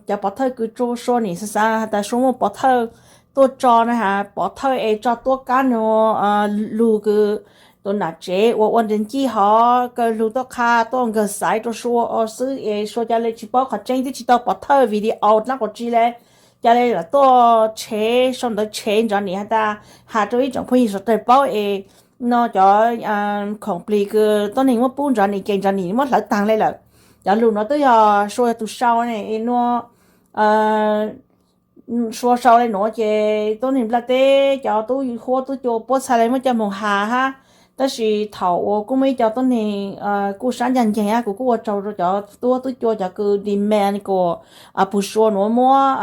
cov pov thawj kws Sua nim xav xav has tas Sua muaj pov thawj tuaj tso na has, pov thawj es tso tuab kab nua lug kws tus nam tsev uas ua nres ncij hov kaw lug tuaj qha tuaj nkawg xaiv rua Sua xwb es Sua ca le tsis paub qhov tseeb twb tsis tau pov thawj video dlaab quas tsi le, ca le lam tuaj tshev sau ntawv tshev Nrov Nim has tas, has rua ib tsoom phooj ywg sawv dlawg paub es no cov khoom plig kws tuab neeg muab pub Nrov Nim ces Nrov Nim muab hlawv taag le lawm. Cov lug nuav twb yog Sua yog tus sau ne nua Sua sau le nuav ces tuab neeg nplaj teb cov tub huab tub cua puab txhaj le muab coj moog has hab. Tab sis thaum uas kuj muaj ib co tuab neeg kuj sab ncaj nceeg hab, kuv kuj ua tsaug rua cov tub huab tub cua cov kws demand kuas pug Sua nuav muab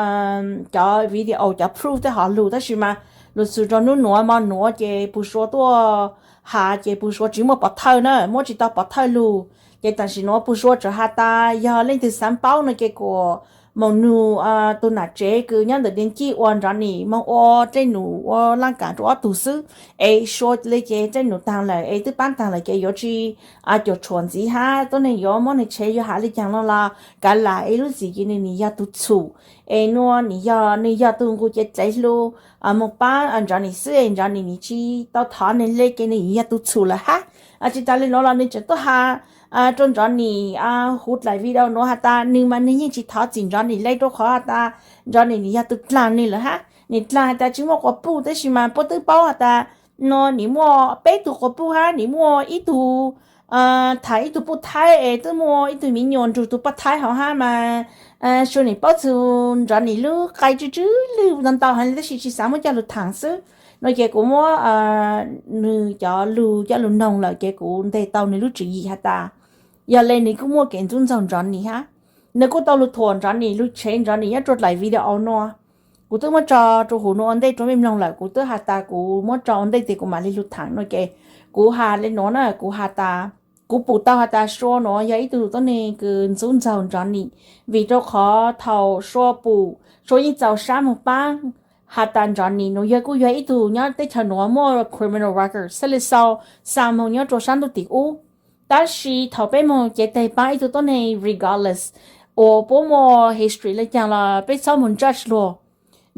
cov video cov proof tej hov lug, tab sis mas lug xws rua nub nuav mo nuav ces pug Sua tuaj has ces pug Sua tsis muaj pov thawj na, muab tsis tau pov thawj lug. Ces tam sim nuav pug Sua tseem has tas yog leej twg xaav paub no ces kuas moog nug tus nam tsev kws nyob ntawm nres ncij uas Nrov Nim moog ua dlej num ua laaj kam rua ob tug xwb, es Sua le ces dlej num taag lawm es twb paab taag lawm ces yuav tsis cuam tshuam ntxiv hab tuab neeg yuav muab nwg tshev yuav has le caag no los kav lam es lub txim ces nwg nim yog tug txhum, es nua nim yog nwg yog tug nqus cev dlev lug moog paab Nrov Nim xwb es Nrov Nim nim tsis tau thov nwg le ces nwg yog tug txhum lawm hab. Tsis tas le nuav los nwg tseem tuaj has rua Nrov Nim huv dlaim video nuav has tas nwg mas nwg yeej tsis thov txim Nrov Nim le rua qhov has tas Nrov Nim nim yog tug dlaag nwg lawm hab. Nim dlaag has tas tsis muaj quas puj tab sis mas puab twb paub has tas no nim muaj peb tug quas puj hab nim muaj ib tug thaam ib tug puj thaib es twb muaj ib tug miv nyuas nrug tug puj thaib hov hab mas Sua nim paub txug Nrov Nim lub qai tsw tsw lwj ntau ntau heev le tab sis tsis xav muab coj lug thaam xwb. No ces kuv muab nwg cov lug coj lug noog lawm ces kuv nteg tau nwg lub tswv yim has tas yog le nwg kuj muaj kev ntxub ntxaug Nrov Nim hab. Nwg kuj tau lug thuam Nrov Nim lug tshev Nrov Nim nyob rua dlaim video nua. Kuv twb muab tso rua huv nuav ua ntej rua mej mloog lawm, kuv twb has tas kuv muab tso ua ntej tes kuv mam le lug thaam no ces kuv has le nuav na, kuv has tas kuv pum tau has tas Sua nuav yog ib tug tuab neeg kws ntxub ntxaug Nrov Nim, vim rau qhov thaum Sua pum Sua yeej txaus sab moog paab has tas Nrov Nim nuav yog kuj yog ib tug nyob teb chaws nuav muaj criminal record xab le xau xa moog nyob rua sab ntuj tim ub. Tab sis thaum peb moog cev teg paab ib tug tuab neeg regardless uas puab muaj history le caag los peb txhob moog judge luag.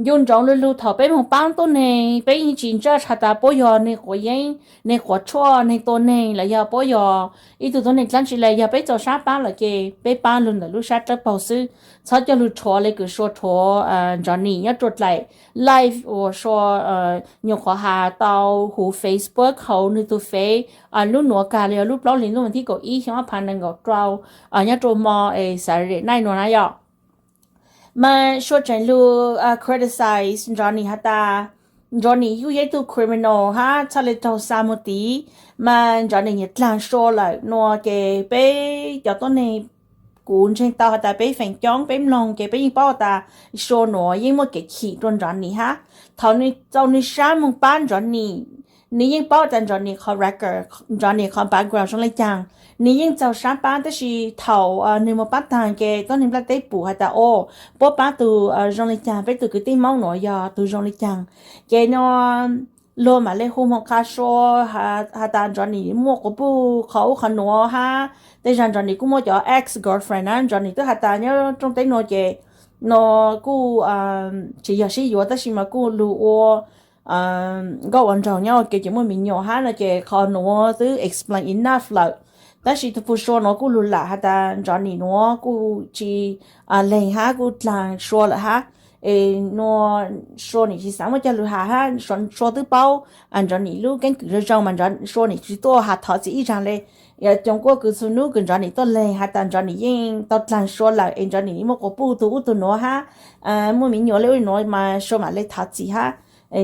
Ncu ntsoov lug lug thaum peb moog paab tuab neeg peb yeej tsis judge has tas puab yog neeg quav yeeb, neeg quav tshuaj, neeg tua neeg los yog puab yog ib tug tuab neeg dlaab tsi le, yog peb txaus sab paab lawm ces peb paab lug ntawm lub sab dlawb paug xwb. Txhob coj lug rhuav le kws Sua rhuav Nrov Nim nyob rua dlaim live uas Sua nyuam qhuav has tau huv Facebook hauv nwg tug fev lub nuav kag le yog lub plaub hlis ntuj vas thib kaum ib xyoo ob phav nees nkaum rau nyob rua mo es Saturday night nuav na yom. Mas Sua tseem lug criticize Nrov Nim has tas Nrov Nim kuj yog ib tug criminal hab txhaj le raug xa moog tid. Mas Nrov Nim nyiam dlaag Sua lawm nua ces peb cov tuab neeg, kuv ntseeg tau has tas peb feem coob peb mloog ces peb yeej paub has tas Sua nuav yeej muaj kev chim rua Nrov Nim hab. Thaum nwg txaus nwg sab moog paab Nrov Nim, nwg yeej paub tas Nrov Nim qhov record, Nrov Nim qhov background zoo le caag, nwg yeej txaus sab paab. Tab sis thaum nwg moog paab taag ces tuab neeg nplaj teb pum has tas o, puab paab tug zoo le caag, peb tug kwv tij Moob nuav yog tug zoo le caag. Ces no luag mam le hu moog qha Sua has tas Nrov Nim muaj quas puj qhov ub qhov nuav hab. Tej zag Nrov Nim kuj muaj cov ex girlfriend na, Nrov Nim twb has tas nyob rooj teb nuav ces no kuj tsis yog sib yuav tab sis mas kuj lug ua nkauj ua nraug nyob ua ke ces muaj me nyuam hab no ces qhov nuav twb explain enough lawm. Tab sis tug pug Sua nuav kuj lug lam has tas Nrov Nim nuav kuj tsis leeg hab kuj dlaag Sua lawm hab. Es nua Sua nim tsis xav muab coj lug has hab, Sua twb paub Nrov Nim lub keeb kwm zoo zoo mas Sua nim tsis tuaj has thov txim ib zaag le. Coom kuaj kws txug nub kws Nrov Nim tuaj leeg has tas Nrov Nim yeej tau dlaag Sua lawm es Nrov Nim muaj quas puj tug ub tug nuav hab, muaj me nyuam le ub le nuav mas Sua mam le thov txim hab.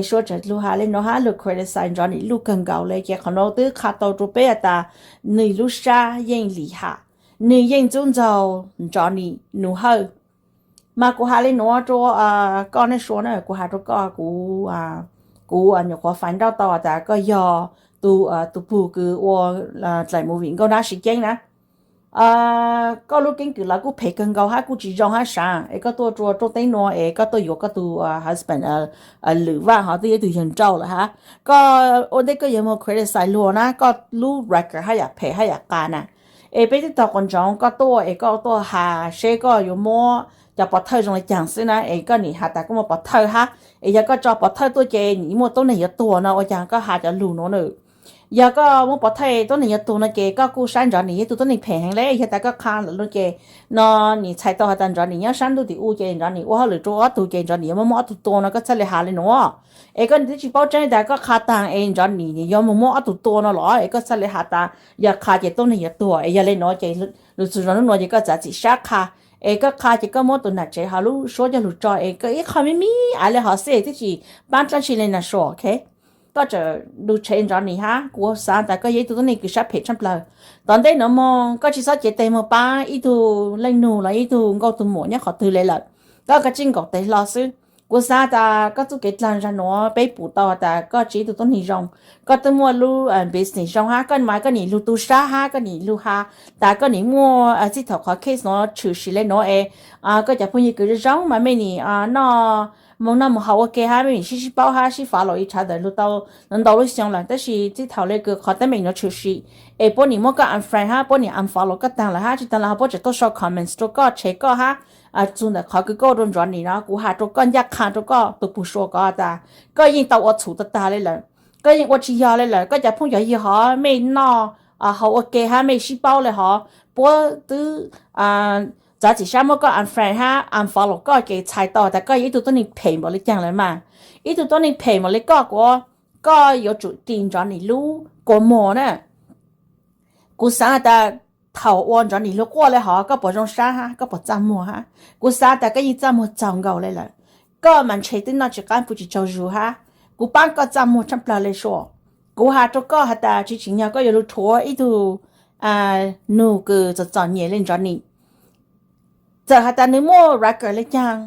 Sua tseem lug has le nuav hab lug criticize Nrov Nim luj kawg nkaus le ces qhov nuav twb qha tau rua peb has tas nwg lub sab yeej lim ham, nwg yeej ntxub ntxaug Nrov Nim nus hawj. Mas kuv has le nuav rua koj ne Sua na, kuv has rua koj, kuv nyuam qhuav find out tau tas koj yog tus, tus pug kws ua dlaim movie Nkauj Nab Siv Ceeb na. Koj lub keeb kwm los kuj phem kawg nkaus hab kuj tsis zoo hab sav es koj tuaj rua rooj teb nuav es koj tuaj yuav koj tus husband lwm vaj hov twb yog ib tug yawg nrauj lawm hab. Koj ua ntej koj yuav moog criticize luag na koj lub record hab yam phem hab yam qas na. Es peb twb tau quas ntsoov koj tuaj es koj tuaj has seb koj yuav muab cov pov thawj zoo li cas xwb na, es koj nim has tas koj muaj pov thawj hab, es yog koj tso pov thawj tuaj ces nim muaj tuab neeg yuav tuag no, ua cas koj has cov lug nuav na? Yog koj muaj pov thawj tuab neeg yuav tuag no ces koj kuj saib Johnny yog ib tug tuab neeg phem heev le. Yog tas koj qha lawm no ces no nim txhais tau has tas Johnny nyob sab ntuj tim u ces Johnny ua hauj lwm rua ob tug ces Johnny yuav muaj muaj ob tug tua no, koj txhaj le has le nuav. Es koj nim twb tsis paub tseeb tas koj qha taag es Johnny yuav mus muab ob tug tua no los es koj txhaj le has tas yog qha ces tuab neeg yuav tuag. Es yog le nuav ces lug txug zoo nub nuav ces koj txav txim sab qha, es koj qha ces koj muab tus nam tsev hov lub suab coj lug tso es koj ib qho me me ais le hov xwb twb tsis paab dlaab tsi le na sua, ok? Koj tseem lug tshev Johnny hab, kuv xaav tas koj yog ib tug tuab neeg kws sab phem tshaj plawg. Tom ntej nuav moog koj tsis txhob cev tes moog paab ib tug leej nug los ib tug nkauj tug muam nyob qhov twg le lawm, koj kav tsij nkaum tes hlo xwb. Kuv xaav tas koj txuj kev dlaag zag nuav peb pum tau tas koj tsis ib tug tuab neeg zoo. Koj twb muaj lub business zoo hab, koj mas koj nim lug tu sab hab koj nim lug has tas koj nim muaj txij thaum qhov case nuav tshwm sim le nuav es koj cov phooj ywg kws zoo zoo mas mej nim noj, moog noj moog haus ua ke hab mej nim sib sib paub hab sib fav los ib tshav ntawd lug tau ntau lub xyoo lawm, tab sis txij thaum le kws qhov teeb meem nuav tshwm sim es puab nim muab koj unfriend hab puab nim unfollow koj taag lawm hab tsis taag lawm ho puab tseem tuaj sau comments rua koj tshev koj hab. Txug ntawm qhov kws koj ua rua Johnny no, kuv has rua koj ncaj qha rua koj tus pug sua ko tas koj yeej tau ua txhum tag tag le lawm, koj yeej ua tsis yog le lawm, koj cov phooj cov ywg hov mej noj haus ua ke hab mej sib paub le hov puab twb txav txim sab muab koj unfriend hab unfollow koj ces txhais tau tas koj yog ib tug tuab neeg phem npaum le caag lawm mas. Ib tug tuab neeg phem npaum le koj kuas koj yuav tsum ris Johnny lub kua muag na. Kuv xaav tas thaum ua Johnny lug quaj le hov koj puas zoo sab hab koj puas txaj muag hab? Kuv xaav tas koj yeej txaj muag txaus nkaus le lawm. Koj mas ntshe twb noj tsis qab pw tsis tsaug zug hab. Kuv paab koj txaj muag tshaj plawg le sua. Kuv has rua koj has tas tsis tsim nyog koj yuav lug rhuav ib tug nug kws txom txom nyem le Johnny. Txawm has tas nwg muaj record le caag,